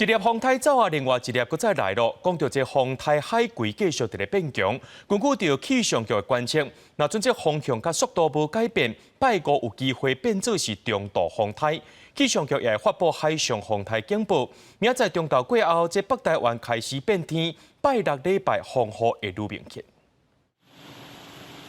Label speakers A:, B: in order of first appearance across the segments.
A: 一粒風颱走啊，另外一粒閣再來囉。講著這風颱海葵繼續佇咧變強，根據著氣象局的觀測，若準這風向佮速度無改變，拜五有機會變做是中度風颱。氣象局也會發布海上風颱警報。明仔載中晝過後，這北台灣開始變天，拜六禮拜風雨會愈明顯。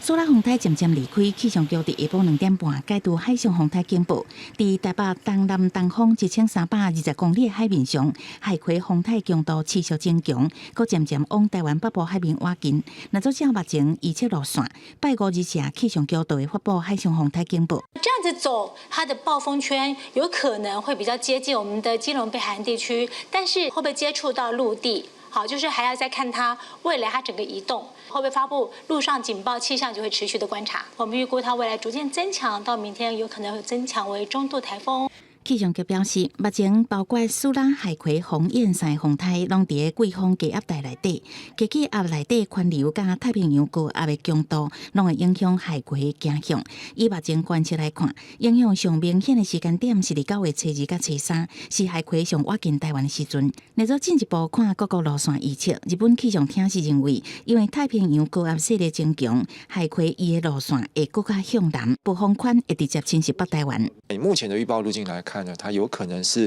B: 蘇拉風颱漸漸離開，氣象局佇下晡2點半解除海上風颱警報。佇台北東南東方1320公里的海面上，海葵風颱強度持續增強，閣漸漸往台灣北部海面倚近。若做照目前預測路線，拜五日時氣象局就會發布海上風颱警報。
C: 這樣子走，它的暴風圈有可能會比較接近我們的基隆北海岸地區，但是會不會接觸到陸地？好，就是還要再看它未來它整個移動會不會發布陸上警報，氣象就會持續的觀察。我們預估它未來逐漸增強，到明天有可能會增強為中度颱風。
B: 氣象局表示，目前包括蘇拉、海葵、紅眼三个風颱，攏佇咧季風低壓帶內底，低氣壓內底環流佮太平洋高壓的強度，攏會影響海葵的行向。以目前觀測來看，影響上明顯的時間點是佇9月初二佮初三，是海葵上倚近台灣的時陣。若做進一步看各國路線預測，日本氣象廳是認為，因為太平洋高壓勢力增強，海葵伊的路線會閣較向南，暴風圈會直接侵襲北台灣。
D: 以目前的預報路徑來看呢，它有可能是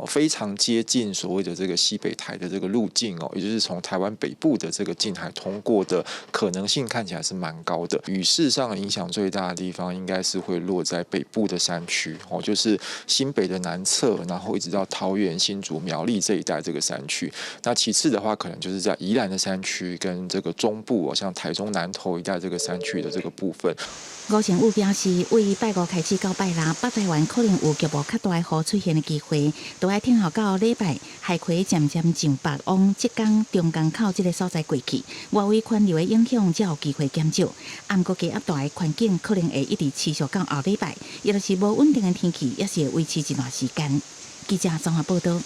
D: 非常接近所謂的這個西北台的這個路徑哦，也就是從台灣北部的這個近海通過的可能性看起來是蠻高的。雨勢上影響最大的地方應該是會落在北部的山區哦，就是新北的南側，然後一直到桃園、新竹、苗栗這一帶這個山區。那其次的話，可能就是在宜蘭的山區跟這個中部哦，像台中南投一帶這個山區的這個部分。
B: 吳成宇表示，對拜五開始到拜六，北台灣可能有局部較大雨出現的機會，都愛等候到禮拜，海葵漸漸上北往浙江長江口這个所在過去，外圍環流的影響才有機會減少。毋過低壓帶環境可能會一直持續到後禮拜，也就是無穩定的天氣，也是會維持一段時間。記者綜合報道。